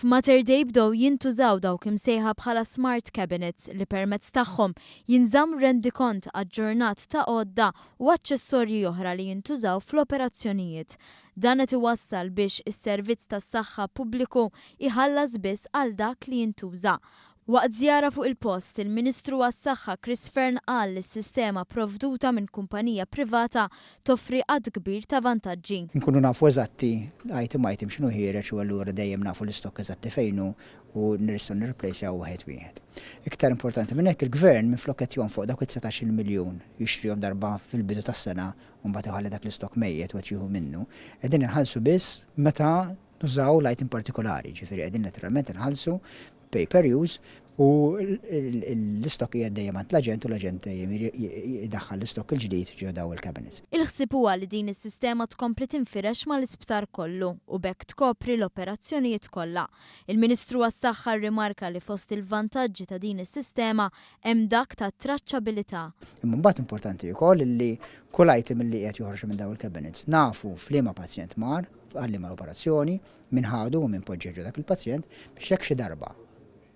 F'Mater Dei bdew jintużaw dawk imsejħa bħala smart cabinets li permezz tagħhom jinżamm rendikont aġġornat ta' għodda u aċċessorji oħra li jintużaw fl-operazzjonijiet. Dan qed iwassal biex is-servizz tas-saħħa pubbliku jħallas biss għal dak li jintuża. Waqt żjara fuq il-post, il-Ministru għas-Saħħa Chris Fearne qal li s-sistema provduta minn kumpanija privata toffri għadd kbir ta' vantaġġi. Inkunu nafu eżatti item item x'inhu ħiereġ u allura dejjem nafu l-istokk eżatti fejn hu u nistgħu nirreplacejaw wieħed wieħed. Iktar importanti minn hekk, il-Gvern minflok qed jonfoq dawk it-19-il miljun jixtrihom darba fil-bidu tas-sena u mbagħad iħalli dak l-istokk mejjet u qed jieħu minnu, qegħdin inħallsu biss meta nużaw l-item partikolari, ġifieri qegħdin letteralment inħallsu pay per use u l-istokk qiegħed dejjem għand l-aġent u l-aġent dejjem idaħħal l-istokk il-ġdid ġo daw il-cabinets. Il-ħsieb huwa li din is-sistema tkompli tinfirex mal-isptar kollu u b'hekk tkopri l-operazzjonijiet kollha. Il-Ministru għas-Saħħa rrimarka li fost il-vantaġġi ta' din is-sistema hemm dak tat-traċċabilità. Imma mbagħad importanti wkoll li kull item li qiegħed joħroġ minn dawn il-cabinets nafu f'liema pazjent mar, għal liema operazzjoni, min ħadu u min poġġieh ġo dak il-pazjent biex jekk xi darba,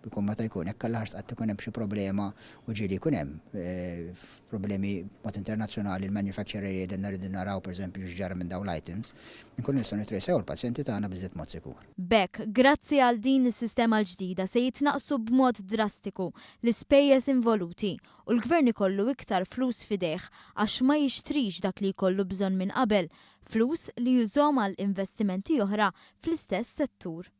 ikun meta jkun, jekk Alla ħares qatt ikun hemm xi problema u ġieli jkun hemm problemi b'mod internazzjonali, il-manufacturer jgħidilna rridu naraw pereżempju x'ġara minn dawn l-items, inkunu nistgħu nittrejsew il-pazjenti tagħna b'iżjed mod sikur. B'hekk, grazzi għal din is-sistema l-ġdida se jitnaqqsu b'mod drastiku l-ispejjeż involuti u l-Gvern ikollu iktar flus f'idejh għax ma jixtrix dak li jkollu bżonn minn qabel, flus li jużhom għal investimenti oħra fl-istess settur.